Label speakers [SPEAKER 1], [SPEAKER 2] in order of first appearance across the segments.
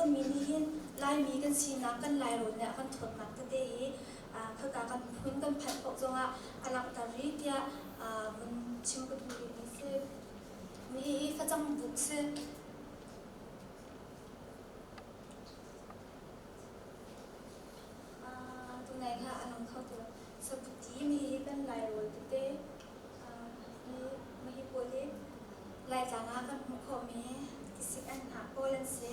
[SPEAKER 1] tawnmi nih hin Laimi kan sinak, kan Lairawl nih a kan thawtnak tete hi khaka kan phun kan phanh paoh zongah a langhter rih tiah vun chim ka duh rihmi si. Hihi facang buk si. Tunai kha a lang kho ti lo. Sabuti hihi kan Lairawl tete Mahi pawl hi Laitlang ah kan hmuh khawhmi tisik anhnah pawl an si.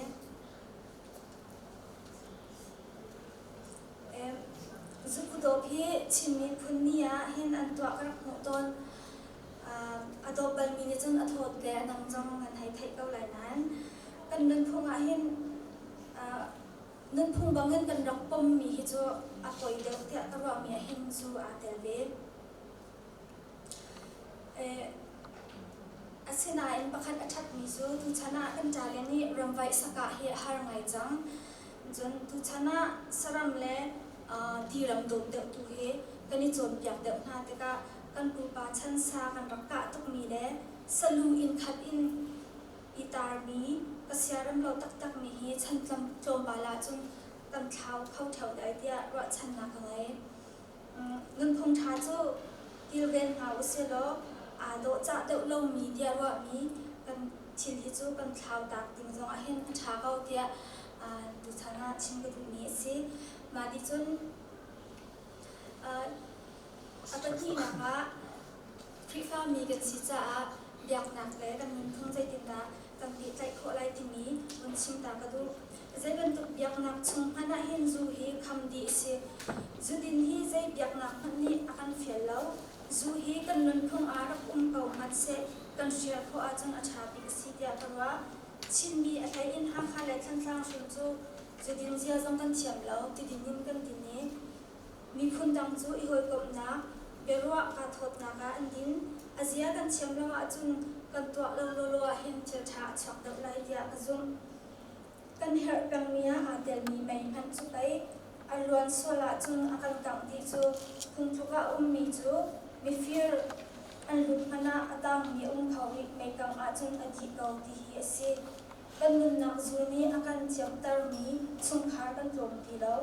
[SPEAKER 1] Zukudawp hi Chin miphun ni ah hin an tuah ka rak hmuh tawn. A dawp balmi nih cun a thawt le a dang zong nan hei theih ko lai nain kan nunphung ah hin nunphung bangin kan rak pommi hi cu a poi deuh tiah ka ruahmi ah hin zu aa tel ve. Asinain pakhat a ṭhatmi cu tuchan ah kan ṭale nih ramvaih sakah hi a har ngai cang. Cun tuchan ah saram le tiram dawt deuh tu hi kan i cawnpiak deuh hna tikah kan pupa chan sa kan rak kah tukmi le salu inn khat in i tarmi ka siarem lo taktakmi hi chan tlawmpal ahcun kan thlau kho ṭheo lai tiah ruahchannak ka ngei. Nunphung ṭha cu kilven hna usilaw aa dawhcah deuh lomi tiah ruahmi kan thil hi cu kan thlau tak ding zongah hin a ṭha ko tiah tuchan ah chim ka duhmi a si. Mah nih cun a pahnihnak ah Khrihfami kan si caah biaknak le kan nunphung zeitindah kan pehtlaih khawh lai timi vun chim ta ka duh. Zei bantuk biaknak chung hmanh ah hin zu hi kham dih a si. Zudin hi zei biaknak hmanh nih a kan fial lo. Zu hi kan nunphung ah rak um ko hmanhseh kan hrial khawh ahcun a ṭha bik a si tiah ka ruah. Chinmi a hlei in Hakha le Thantlang hrim cu zudin zia zong kan thiam lo, tidin in kan din i miphun dang cu i hawikomhnak, biaruah kaa thawtnak ah an din. A zia kan thiam lo ahcun kan tuah lo lawlaw ah hin thil ṭha a chuak deuh lai tiah ka zumh. Kan herh pengmi ah aa telmi mei hmanh cu pei a luan sual ahcun a kan kangh dih cu. Phungthluk ah a ummi cu mifir an lut hmanh ah a tangmi a um kho rih meikang ahcun a dih ko ti hi a si. Kan nunnak zu nih a kan ciamtermi chungkhar kan tlawm ti lo.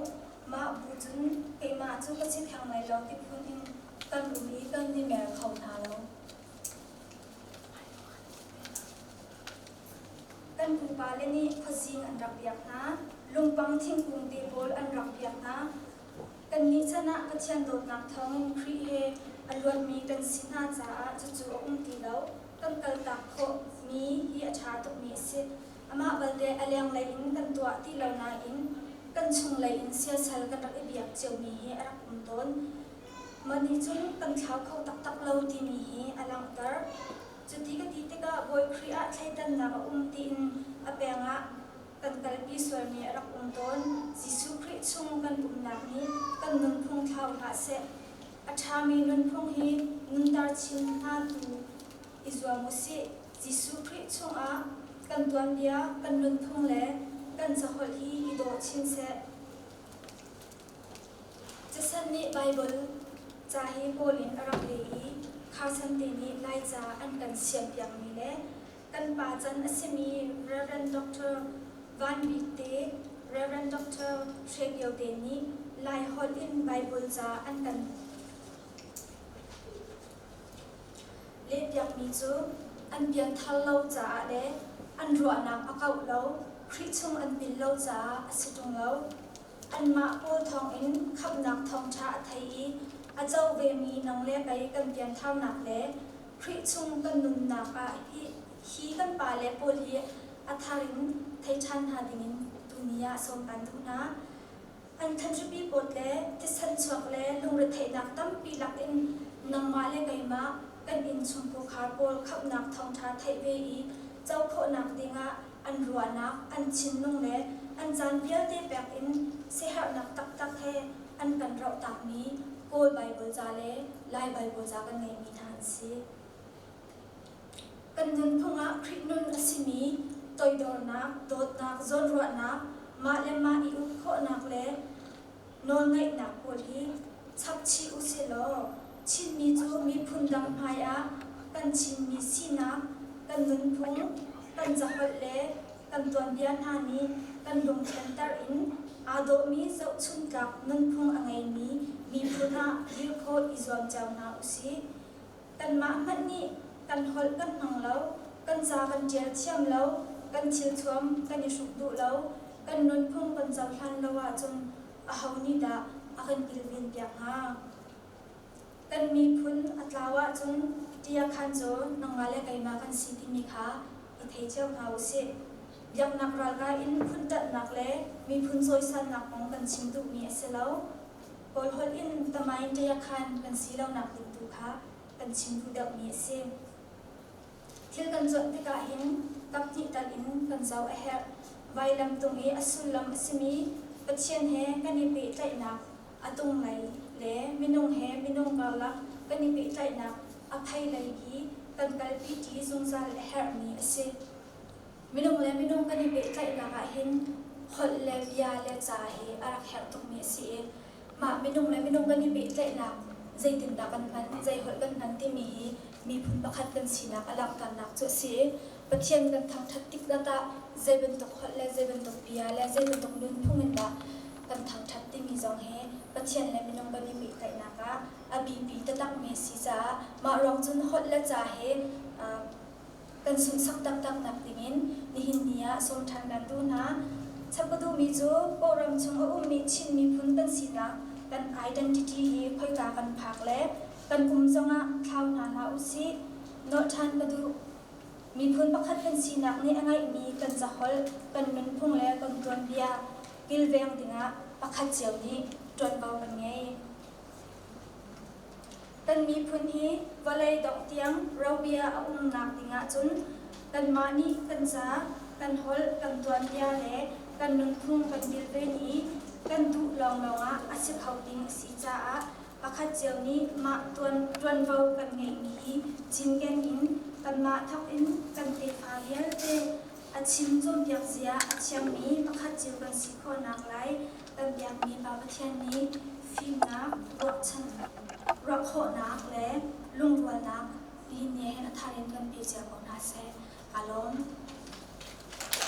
[SPEAKER 1] Mah bu cun keimah cu ka si theng lai lo ti phun in kan um i kan i mer kho hna lo. Kan pupale nih khuazing an rak biak hna, lungpang thingkung te pawl an rak biak hna. Kannih chan ah Pathian dawtnak thawngin Khrih he a luatmi kan si hna caah cucu a um ti lo. Kan kaltak khawhmi hi a ṭha tukmi a si. Amah balte a lenglei in kan tuah ti lo nain kan chunglei in siasal kan rak i biak ciomi hi a rak um tawn. Mah nih cun kan thlau kho taktak lo timi hi a langhter. Cuti ka ti tikah Bawi Khrih ah thleidannak a um tiin a peng ah kan kalpi sualmi a rak um tawn. Jesuh Khrih chung kan umnak nih kan nunphung thlau hlah seh. A ṭhami nunphung hi nunter chin hna tu i zuam u sih. Jesuh Khrih chungah kan tuanbia, kan nunphung le kan caholh hi i dawh chin seh. Casen nih Baibal ca hi Kawl in a rak leh i Carson te nih Laica an kan siampiakmi le kan pa can a simi Rev. Doctor Van Bik te, Rev. Doctor Hre Kio te nih Laiholh in Baibal ca an kan lehpiakmi cu an pianthar lo caah le an ruahnak a kauh lo, Khrih chung an pil lo caah a si ṭung lo. Anmah pawl thawngin khamhnak thawngṭha a thei i a co vemi nang le kei kan piantharnak le Khrih chung kan nunnak ah hi kan pale pawl hi a thar in thei ṭhan hna dingin tuni ah sawm kan duh hna. An thanhripi pawl le thisen chuak le lungretheihnak tampi lakin nangmah le keimah kan innchungkhar pawl khamhnak thawngṭha theih ve i co khawhnak dingah an ruahnak, an thinlung le an caan vialte pek in siaherhnak taktak he an kan rohtakmi Kawl Baibal ca le Lai Baibal ca kan ngeihmi hna an si. Kan nunphung ah Khrih nun a simi toidornak, dawtnak, zawnruahnak, mah le mah i uk khawhnak le nawlngaihnak pawl hi chapchih usihlaw Chinmi cu miphun dang hmai ah kan Chinmi sinak, kan nunphung, kan caholh le. kan tuanbia hna nih kan lungthlenter in aa dawhmi zohchuntlak nunphung a ngeimi miphun ah dir khawh i zuam cio hna usih. Kanmah hmanh nih kan holh kan hmang lo, kan ca kan ṭial thiam lo, kan thilthuam kan i hruk duh lo, kan nunphung kan cohlan lo ahcun aho nih dah a kan kilvenpiak hnga? Kan miphun a tlau ahcun ṭiakhan cu nangmah le keimah kan si timi kha i thei cio hna usih. Biaknak ralkai in phunṭanhnak le miphun cawisannak kong kan chim duhmi a si lo. Kawl holh in tamain ṭiakhan kan si lonak ding tu kha kan chim duh deuhmi a si. Thil kan cuanh tikah hin kaphnih tal in kan zoh a herh. Vailam tung i a sullam a simi Pathian he kan i pehtlaihnak a tunglei le minung he minung karlak kan i pehtlaihnak a pheilei hi kan kalpi ṭi zungzal a herhmi a si. Minung le minung kan i pehtlaihnak ah hin holh le bia le ca hi a rak herh tukmi a si i mah minung le minung kan i pehtlaihnak zeitindah kan hman, zei holh kan hman timi hi miphun pakhat kan sinak a langhternak cu a si i Pathian kan thangṭhat tik zat ah zei bantuk holh le zei bantuk bia le zei bantuk nunphung in dah kan thangṭhat timi zong hi Pathian le minung kan i pehtlaihnak ah a biapi taktakmi a si caah mah ruang cun holh le ca hi kan sunhsak taktak nak dingin nihin ni ah sawm ṭhan kan duh hna. Chap ka duhmi cu Kawlram chung a ummi Chin miphun kan sinak kan identity hi khoika kan phak le kan um zongah thlau hna hlah usih. Nolh ṭhan ka duh. Miphun pakhat kan sinak nih a ngeihmi kan caholh, kan nunphung le kan tuanbia kilveng dingah pakhat cio nih ṭuanvo kan ngei. Kan miphun hi vawlei dongh tiang robia a umnak dingah cun kanmah nih kan ca, kan holh, kan tuanbia le kan nunphung kan kilven i kan duh lawnglawng ah a si kho ding a si caah pakhat cio nih mah ṭuanvo kan ngeihmi hi cinken in kanmah thawk in kan tefa vialte a chim cawnpiak zia a thiammi pakhat cio kan si khawh naklai kan biakmi Pa Pathian nih fimnak, ruah khawhnak le lungrualnak nihin ni ah hin a thar in kan pe cio ko hna seh. Kaa lawm.